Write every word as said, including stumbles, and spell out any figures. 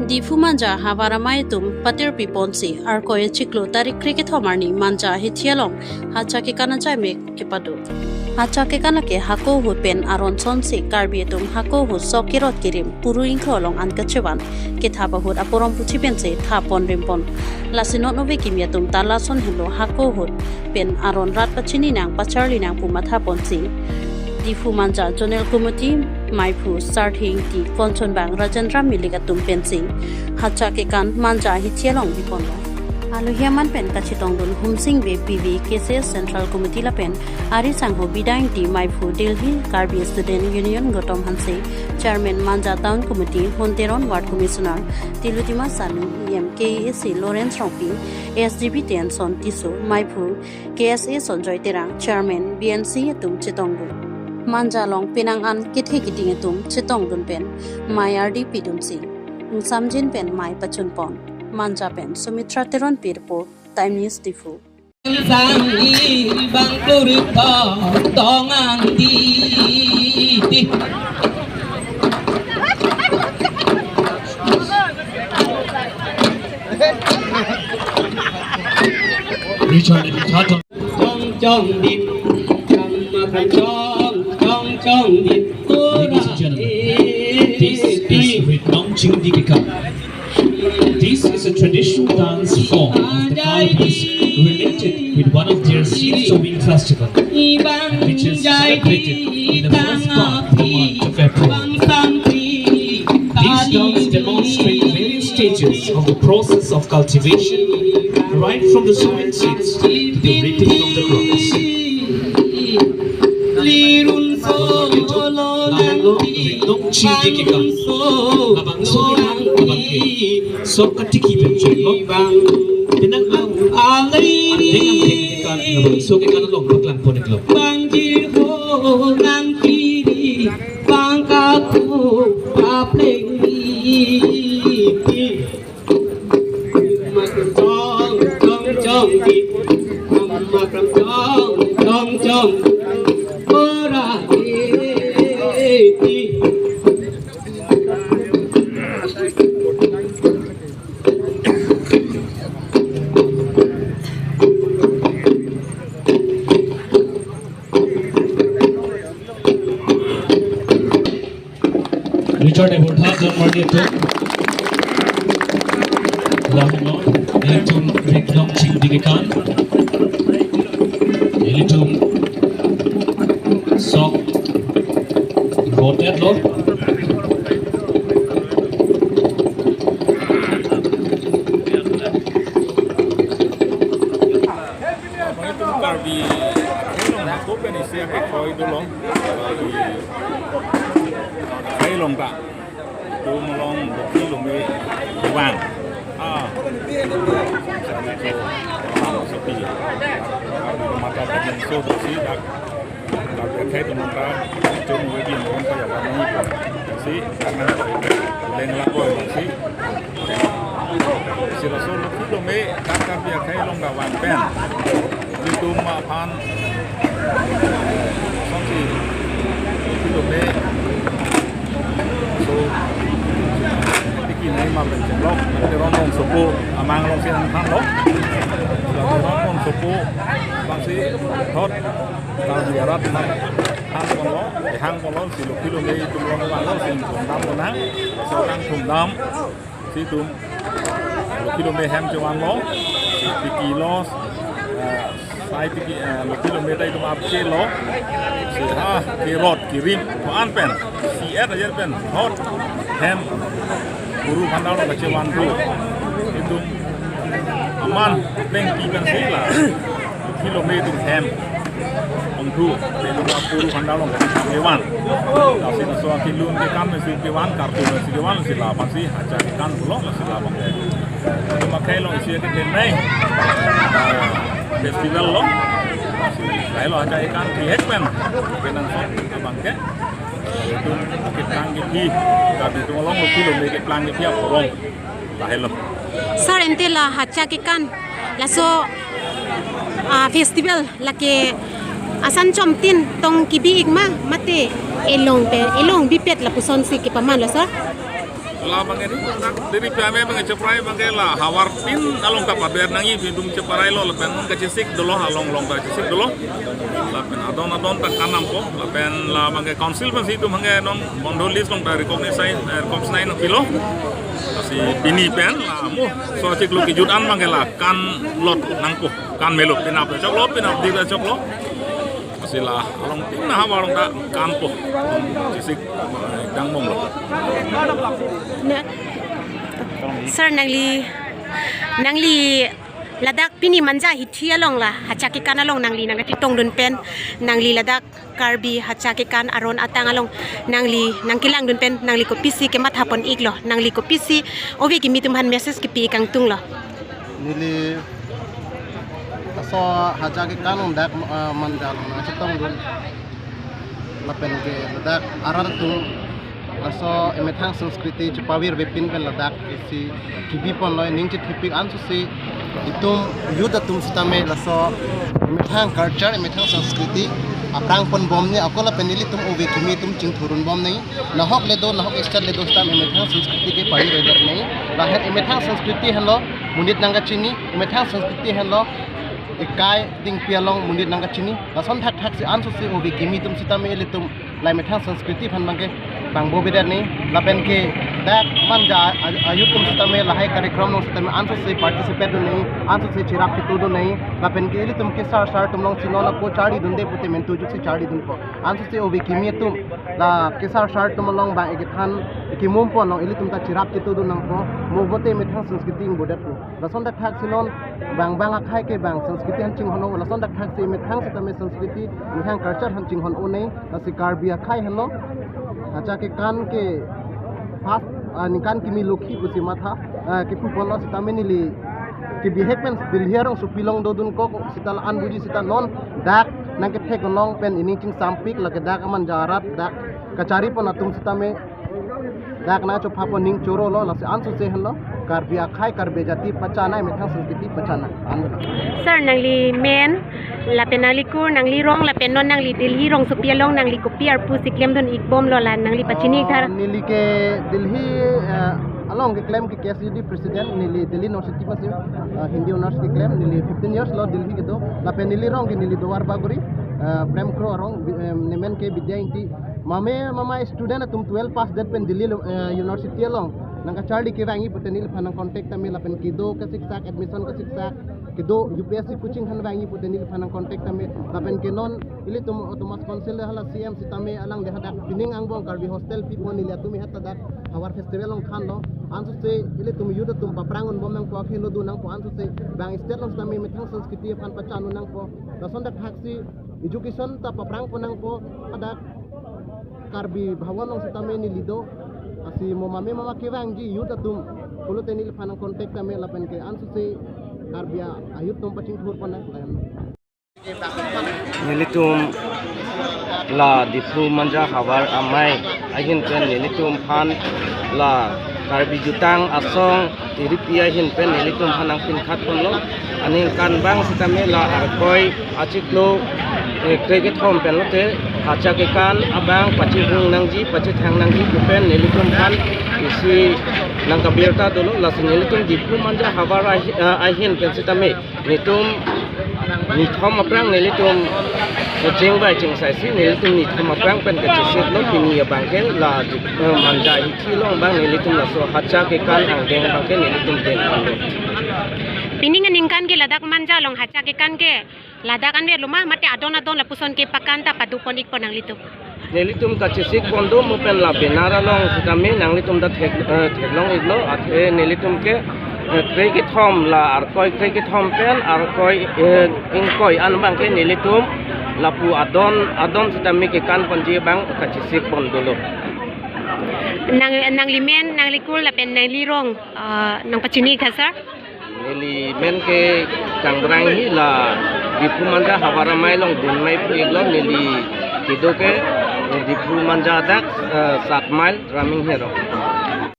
Diphu Manja havar amei atum patirpi ponsi Arkoi achiklo tarik kre kethom arni Manja ahithi along hacha kekan ajaimek kepado. Hacha kekan lake hako ahut pen aron sonsi Karbi atum hako ahut sok kerot kerim puru ingkho along an kachevan kethap ahut aporom puthi pensi thap pon rim pon. Lasi non ove kimi atum ta lason henlo hako ahut pen aron rat pachini nang pacharli nang pu matha ponsi Diphu Manja Zonal Committee meiphu Sarthe Ingti, Kanchanbang Rajendra Milik atum pensi hacha kekan Manja ahithi along biponlo. Alohi aman pen kachetongdun Humsing Bey P V, K C S Central Committee lapen ari sangho Bida Ingti, meiphu Delhi Karbi Student Union Gautam Hanse, Chairman Manja Town Committee Honteron, Ward Commissioner Tilodima Sanu, E M K A A C Lawrence Rongpi, S D B Tenson Tisso, meiphu K S A Sanjoy Terang, Chairman B N C atum chetongdun. Manja along penang an kethe keding atum chetongdun pen mei ardi pidunsi ingsamjin pen mei pachun pon. Manja pen Sumitra Teronpi report, Time News Diphu. Sang ni bang puri tong tong ang di di. Richard Huthaton. Chong chong di. Chong chong chong di. Ladies and gentlemen, this is Ritnong Chingdi Kekan. This is a traditional dance form of the Karbis related with one of their seed sowing festival, which is celebrated in the first part of the month of April. These dance demonstrate various stages of the process of cultivation, right from the sowing seeds to the reaping of the crops. Lirun solo nang Ritnong Chingdi Kekan. Labangso kekan abang ke sok katiki pen chenglo. Penang an adeng adeng kekan labangso kekan along paklang pon iklo. Bang jirho nang kiri bang kapu papleng ni. Chong chong chong di. Chong chong chong. Ora di. Richard Ebortha, John Mardi atum. Lahunon, ilitum Ritnong Chingdi Kekan. Ilitum sok voted lo. Karbi akhei along hako pen isi akhei koi dolong. Akhei along ta. Itum along Lokhi Lome vang. Ah. Sa ni ko, ah, sepi. Karbi mata kami so dosi dak. Karbi akhei atum ta, itum webi mo pa ya kami. Si, karena leng lang ko si. Si laso Lokhi Lome, dak Karbi akhei along ta vang pen. Itum aphan. Sonsi Lokhi Lome. So, tiki nai ma pen chenglok, nanti rong rong sopo, amang along si nangthanlo. Lalu rong rong sopo, bangsi thot, kalau di arat ma, hang ponlo, hang ponlo, si Lokhi Lome itum along vanglo, si thumdam ponang, so kang thumdam, si itum Lokhi Lome hem chevanlo, si tiki lo, eh, sai tiki, eh, Lokhi Lome ta itum apchelo, si ha kerot kerim ko-an pen, si et ajer pen, thot hem puru phandau lo kachevan thu, itum aman plengpi pensi la Lokhi Lome itum hem ongthu, itum puru phandau lo kachevan. Lasi laso akelun kekam si kevan, kartu si kevan, si la aphansi hacha kekan pulo, lasi la abang ke. Itum akhei along isi ke tenai festival lo. Lasi lahelo hacha kekan bihek pen. Kenangsot abang ke. Itum keplang kepi, Karbi atum along Lokhi Lome keplang kepi aporong. Lahelo. Sir, ante la hacha kekan, laso, ah, festival lake asan chomtin tong kebi ik ma, mate elong pe, elong bipet lapusonsi kepaman lo, sir? La abangke ni, dak diri pame abangke cheprai abangke la havar pin along ta pader nangji, pindung cheprai lo lapen kachesik dolo, along along ta chesik dolo. Lapen adon adon ta kan nangpo, lapen la abangke council pensi itum abangke non bondo list along ta recognize, eh, recognize nangpilo. Lasi pini pen la mo so chiklo kejut an abangke la kan lot nangpo, kan melo, penap choklo, penap di choklo. Lasi la along tin na havar along ta kanpo. Chesik, eh, dang bomlo. Na, sir, nangli, nangli ladak pini Manja hithi along la hacha kekan along nangli nangkachetongdun pen, nangli ladak Karbi hacha kekan aron atang along nangli nangkelangdun pen nangli kopisi kemathapon iklo, nangli kopisi ove kimi atum aphan message kepi kangtunglo? Neli laso hacha kekan along dak, eh, Manja along nangchetongdun. Lapen ke ladak arat atum laso emethang sanskriti chepavirve pin pen ladak isi kebi ponlo, ning chethipik ansose itum youth atum sitame laso emethang culture, emethang sanskriti aphrang ponbom nangji, ako lapen ilitum ove kimi atum chingthurun bom nangji. Nahok le do, nahok state le do sitame emethang sanskriti ke pavirve nangji. Lahen emethang sanskriti henlo monit nangkachini, emethang sanskriti henlo ekai dingpi along monit nangkachini. Lason thakthak si ansose ove kimi atum sitame ilitum la emethang sanskriti aphan abangke pangbovedet nangji. Lapen ke dak Manja a-, a-, a-youth atum sitame lahai karjekram along sitame ansose participate dun nangji, ansose cherap chetudun nangji. Lapen ke ilitum kesar sar atum alongsi non ako charlidunde pute mentu ajoksi charlidunpo. Ansose ove kimi atum la kesar sar atum along abang ekethan ekemum pon along ilitum ta cherap chetudun nangpo. Mo bote emethang sanskriti ingbodetpo. Lason thakthak si non bang bang akhei ke bang sanskriti aphan chinghon-o, lason thakthak si emethang sitame sanskriti, emethang culture aphan chinghon-o nangji. Lasi Karbi akhei henlo hacha kekan ke first, ah, ningkan kimi lokhi pusi matha, ah, kipu ponlo sitame neli kebihek pen Delhi arongsopi along dodun kok sita la-an buji sita non dak nangkethek along pen ining chingsampik, lake dak aman jarat dak kachari pon atum sitame dak nangchophapon ning chorolo. Lasi ansose henlo Karbi akhei, Karbi jati pachanai, emethang sanskriti pachanai. Anu. Sir, nangli men, lapen nangli kur, nangli rong, lapen non nangli Delhi rongsopi along nangli kopi arpu si klemdun ikbomlo, la nangli pachini, ah, thar. Neli ke Delhi, eh, along keklem ke K S U D president, neli Delhi University pensi, eh, Hindi honours keklem, neli fifteen years lo Delhi kedo. Lapen neli rong ke neli Duar Bagori, eh, Prem Kro arong, eh, nemen ke Bidya Ingti. Mame mama student atum twelve pass det pen Delhi lo, eh, University along nangkacharli kevangji pute neliphan nangcontact tame, lapen kedo kasiksak, admission kasiksak, kedo U P S C coaching aphan vangji pute neliphan nangcontact tame. Lapen ke non ilitum Autonomous Council hala C M sitame alangli hadak pining angbong Karbi hostel pipon, neli atum hadak havar festival along thanlo. Ansose ilitum youth atum paphrang unbom nangpo, akhei lo dun nangpo, ansose bang state along sitame emethang sanskriti aphan pachanun nangpo. Lason thakthak si education ta paphrang pon nangpo, hadak Karbi Bhawan along sitame neli do. Lasi mo mame mama kevangji youth atum pulote neliphan nangcontact tame, lapen ke ansose Karbi a-youth atum pachingthur pon nang. Nelitum la Diphu Manja havar amei ahin pen nelitum aphan la Karbi Jutang Asong iripi ahin pen nelitum aphan nangpinkhat ponlo. Aningkan bang sitame la Arkoi achiklo, eh, krekethom pen lote hacha kekan abang pachihung nangji, pachethang nangji pu pen nelitum aphan isi nangkabirta dolo. Lasi nelitum Diphu Manja havar ahi-, eh, ahin pen sitame netum nithom aphrang nelitum chingvai chingsai si nelitum nithom aphrang pen kachesiklo, pini abangke la, eh, Manja hithi along abang nelitum laso hacha kekan angdeng abangke nelitum dengponlo. Pining aningkan ke ladak Manja along hacha kekan ke ladak anvet lo ma, mate adon adon lapuson ke pakan ta padopon ikpo nanglitum? Nelitum kachesik pon do, mo pen la banner along sitame nanglitum ta thek, eh, theklong iklo, athe nelitum ke, eh, krekethom la Arkoi krekethom pen Arkoi, eh, ingkoi an abangke nelitum lapu adon adon sitame kekan ponji abang kachesik pon dolo. Nang, nangli men, nangli kur lapen nangli rong, eh, nangpachini tha, sir? Neli men ke Kangbrang hi, la Diphu Manja havar amei along dun amei pu iklo, neli kedo ke Diphu Manja dak, eh, sat mile Raming Hero.